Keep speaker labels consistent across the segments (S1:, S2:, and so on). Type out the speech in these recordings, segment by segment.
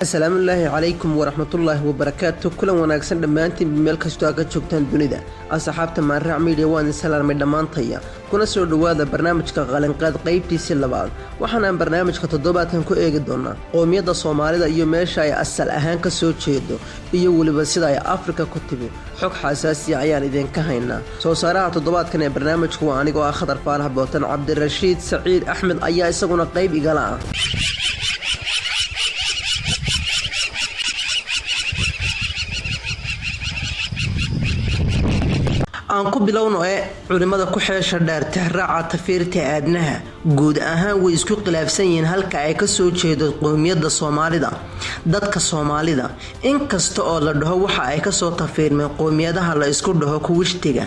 S1: Asalaamullaahi calaykum waraxmatullaahi wabarakaatu. Kulan wanaagsan dhammaantiin, meel kastoo aad ka joogtaan dunida. Asxaabta Maanraac Media, waan idin salaamay dhammaantaya, kuna soo dhowaada barnaamijka Qalinqaad qaybtiisii labaad. Waxaanaan barnaamijka toddobaadkan ku eegi doonaa qoomiyadda Soomaalida iyo meesha ay asal ahaan ka soo jeedo iyo weliba sida ay Afrika ku timi. Xog xasaasiya ayaan idinka haynaa. Soo saaraha toddobaadkan ee barnaamijku waa anigoo ah Khadar Faarax Bootan. Cabdirashiid Saciid Axmed ayaa isaguna qayb igala ah. Aan ku bilowno ee culimmada ku xeesha dheer tixraaca tafiirta aadnaha guud ahaan way isku khilaafsan yihiin halka ay kasoo jeedo qowmiyadda Soomaalida. Dadka Soomaalida, inkasta oo la dhaho waxa ay kasoo tafiirmeen qowmiyadaha la isku dhaho Kuwishtiga,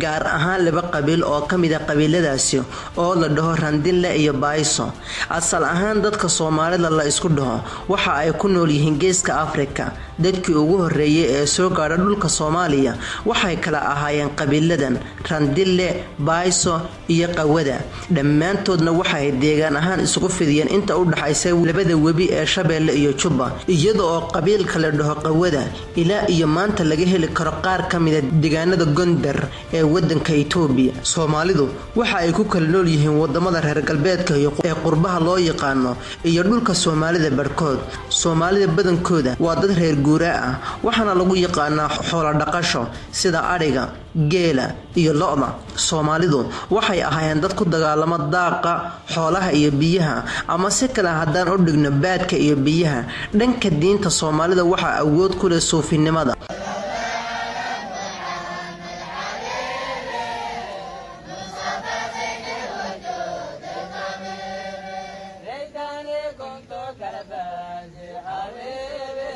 S1: gaar ahaan laba qabiil oo kamida qabiiladaasi oo la dhaho Randinle iyo Bayso. Asal ahaan dadka Soomaalida la isku dhaho waxa ay ku nool yihiin Geeska Afrika. Dadkii ugu horeeyay ee soo gaadha dhulka Soomaaliya waxay kala ahaayeen qabiiladan Randille, Bayso iyo Qawada. Dhammaantoodna waxay deegaan ahaan isugu fidiyeen inta u dhaxaysa labada webi ee Shabeelle iyo Jubba, iyada oo qabiilka la dhaho Qawada ilaa iyo maanta laga heli karo qaar ka mida deegaanada Gondar ee wadanka Itoobiya. Soomaalidu waxa ay ku kala nool yihiin wadamada reer galbeedka ee qurbaha loo yaqaano iyo dhulka Soomaalida barhkood. Soomaalida badankooda waa dad reer guuraa ah, waxaana lagu yaqaanaa xoolo dhaqasho sida adhiga, geela iyo lo-da. Soomaalidu waxay ahaayeen dad ku dagaalama daaqa xoolaha iyo biyaha, ama si kale haddaan u dhigno, baadka iyo biyaha. Dhanka diinta, Soomaalida waxaa awood ku leh suufinimada.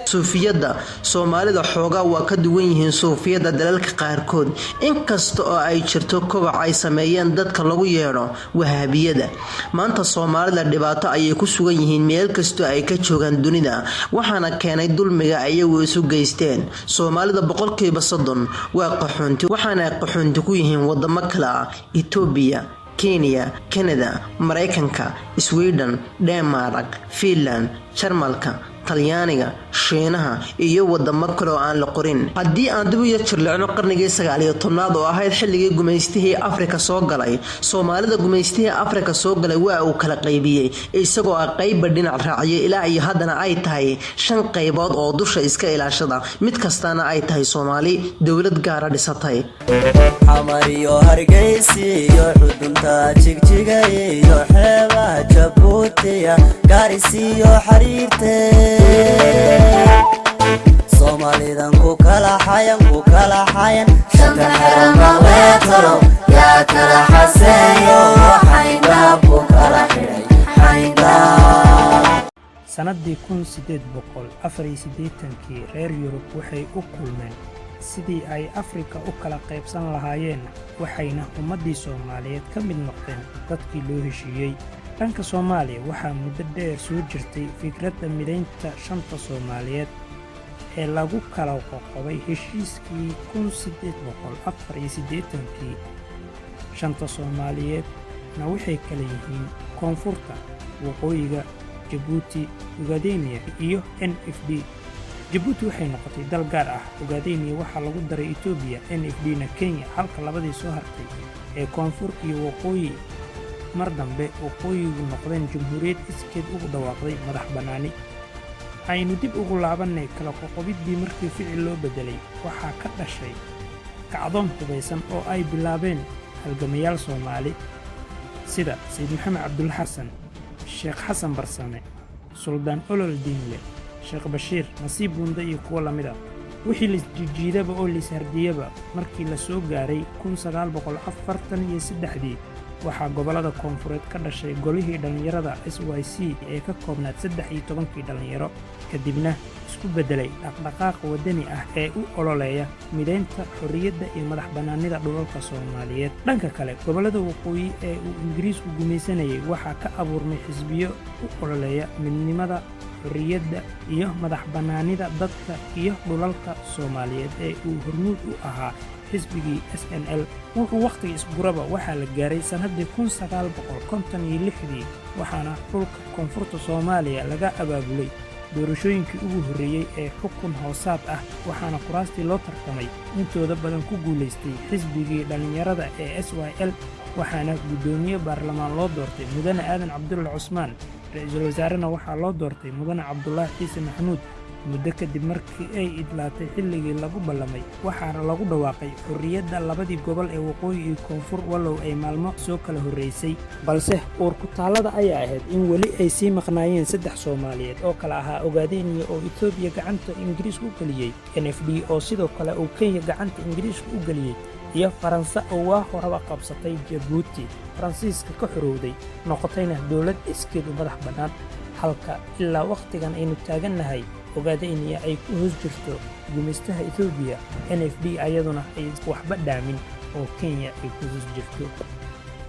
S1: Suufiyadda Soomaalida xoogaa waa ka duwan yihiin suufiyadda dalalka qaarkood, inkasta oo ay jirto kobac ay sameeyeen dadka lagu yeedho Wahaabiyada. Maanta Soomaalida dhibaato ayay ku sugan yihiin meel kastoo ay ka joogaan dunida, waxaana keenay dulmiga iyagu isu geysteen. Soomaalida 30% waa qaxoonti, waxaana ay qaxoonti ku yihiin wadamo kale ah Itoobiya, Kenya, Kanada, Mareykanka, Sweden, Denmark, Finland, Jarmalka, Talyaaniga, Shiinaha iyo wadamo kale oo aan la qorin. Haddii aan dib u yar jirlecno qarnigii 19aad oo ahayd xilligii gumaystihii Afrika soo galay Soomaalida, gumaystihii Afrika soo galay waa uu kala qaybiyey, isagoo ah qeybba dhinac raaciyay, ilaa iyo haddana ay tahay shan qaybood oo dusha iska ilaashada, mid kastana ay tahay Soomaali dowlad gaara dhisatay.
S2: Xamar iyo Hargeysi iyo xudunta Jigjiga iyo xeebaha Jabuutiya, Gaarisiyo xariirte, Soomaalidan ku kala xayan, ku kala xayan shanta xeramaleetalo, yaa kala xaseeyo, xayndaab ku kala xidhay xayndaab.
S3: Sannaddii 1884-kii reer Yurub waxay u kulmeen sidii ay Afrika u kala qaybsan lahaayeen, waxayna ummaddii Soomaaliyeed ka mid noqdeen dadkii loo heshiiyey. Dhanka Soomaaliya, waxaa muddo dheer soo jirtay fikradda midaynta shanta Soomaaliyeed ee lagu kala qoqobay heshiiskii 1884-kii. Shanta Soomaaliyeedna waxay kala yihiin Koonfurta, Waqooyiga, Jabuuti, Ugaadeniya iyo NFD. Jabuuti waxay noqotay dal gaar ah, Ugaadeniya waxaa lagu daray Itoobiya, NFD na Kenya, halka labadii soo hartay ee Koonfur iyo Waqooyi mar dambe Waqooyigu noqdeen jamhuuriyad iskeed ugu dhawaaqday madax bannaani. Aynu dib ugu laabannay kala qoqobiddii. Markii ficil loo beddelay, waxaa ka dhashay kacdoon hubaysan oo ay bilaabeen halgamayaal Soomaali sida Sayid Maxamed Cabdulla Xasan, Sheekh Xasan Barsame, Suldaan Olol Diinle, Sheekh Bashiir Nasiib Buunde iyo kuwo la mid ah. Wixii laisjijiidaba oo laishardiyaba, markii la soo gaaray 1943-dii, waxaa gobollada koonfureed ka dhashay golihii dhallinyarada SYC ee ka koobnaad 13-kii dhallinyaro, kadibna isku beddelay dhaqdhaqaaq waddani ah ee u ololeeya midaynta, xorriyadda iyo madax bannaanida dhulalka Soomaaliyeed. Dhanka kale, gobollada waqooyi ee uu Ingiriisku gumaysanayay waxaa ka abuurmay xisbiyo u ololeeya midnimada, xorriyadda iyo madax bannaanida dadka iyo dhulalka Soomaaliyeed ee uu hormuud u ahaa xisbigii SNL. Wuxuu wakhtiga isguraba, waxaa la gaaray sannaddii 1956-dii, waxaana dhulka koonfurta Soomaaliya laga abaabulay Doorashooyinkii ugu horreeyey ee xukun hoosaad ah, waxaana kuraastii loo tartamay intooda badan ku guulaystay xisbigii dhallinyarada ee SYL, waxaana guddoomiye baarlamaan loo doortay Mudane Aadan Cabdulla Cusmaan, ra-iisul wasaarena waxaa loo doortay Mudane Cabdulaahi Ciise Maxamuud. Muddo kadib markii ay idlaatay xilligii lagu ballamay, waxaana lagu dhawaaqay xorriyadda labadii gobol ee waqooyi iyo koonfur, wallow ay maalmo soo kala horraysay. Balse uurkutaallada ayaa ahayd in weli ay sii maqnaayeen 3 Soomaaliyeed oo kale ahaa Ogaadeniya oo Etoobiya gacanta Ingiriisku u geliyey, NFD oo sidoo kale uu Kenya gacanta Ingiriisku u geliyey, iyo Faranse oo waa horeba qabsatay Jabuuti, Faransiiska ka xorowday, noqotayna dowlad iskeed u madax bannaan, halka ilaa wakhtigan aynu taagannahay Ogaadeniya ay ku hoos jirto gumaystaha Etoobiya, NFD ayaduna ay waxba dhaamin oo Kenya ay ku hoos jirto.